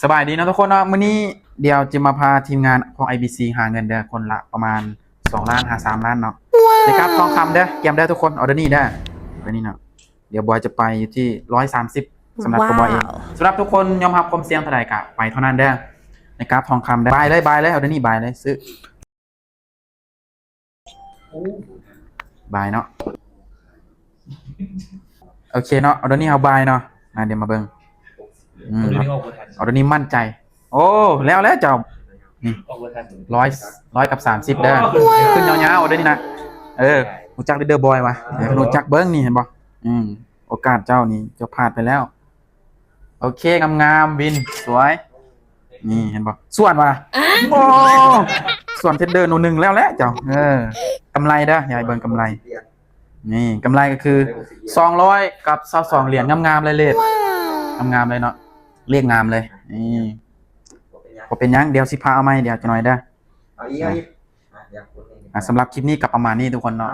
ສະບາຍດີເນາະທຸກຄົນເນາະ ມື້ນີ້ດຽວຈະມາພາທີມງານຂອງ ໄອບີຊີ ຫາເງິນເດີ້ ຄົນລະປະມານສອງລ້ານຫາສາມລ້ານເນາະ ໃນກາບທອງຄຳເດີ້ ກຽມເດີ້ທຸກຄົນ ອໍເດີນີ້ເດີ້ ອໍເດີນີ້ເນາະ ດຽວບອຍຈະໄປຢູ່ທີ່ຮ້ອຍສາມສິບ ສຳລັບຕົວບອຍເອງ ສຳລັບທຸກຄົນຍອມຮັບຄວາມສ່ຽງເທົ່າໃດກະໄປເທົ່ານັ້ນເດີ້ ໃນກາບທອງຄຳເດີ້ ບາຍເລີຍ ບາຍເລີຍ ອໍເດີນີ້ບາຍເລີຍ ຊື້ ບາຍເນາະ ໂອເຄເນາະ ອໍເດີນີ້ເຮົາບາຍເນາະ ມາ ດຽວມາເບິ່ງ ອືມ ອໍເດີນີ້ໝັ້ນໃຈ ໂອ້ ແລ້ວແລ້ວເຈົ້າ ນີ້ ຮ້ອຍ ຮ້ອຍກັບສາມສິບເດີ້ ຂຶ້ນຍາວໆ ອໍເດີນີ້ນະ ເອີ ຮູ້ຈັກເດີ້ບອຍວະ ເອີ ຮູ້ຈັກເບິ່ງນີ້ ເຫັນບໍ່ ອືມ ໂອກາດເຈົ້ານີ້ເຈົ້າພາດໄປແລ້ວ ໂອເຄ ງາມໆ ວິນ ສວຍ ນີ້ເຫັນບໍ່ ສ່ວນວ່າ ໂອ້ ສ່ວນເທຣດເດີໂນໜຶ່ງແລ້ວແຫຼະເຈົ້າ ເອີ ກຳໄລເດີ້ ຢາກໃຫ້ເບິ່ງກຳໄລ ນີ້ກຳໄລກໍຄືສອງຮ້ອຍກັບຊາວສອງຫຼຽນ ງາມໆ ເລີຍ ເລດ ງາມໆ ເລີຍເນາະ ເລກງາມເລີຍ ນີ້ ບໍ່ເປັນຫຍັງ ດຽວຊິພາເອົາໃໝ່ ດຽວຈັກໜ້ອຍເດີ້ ເອົາອີກ ເອົາອີກ ອ່າ ສຳລັບຄລິບນີ້ກໍປະມານນີ້ທຸກຄົນເນາະ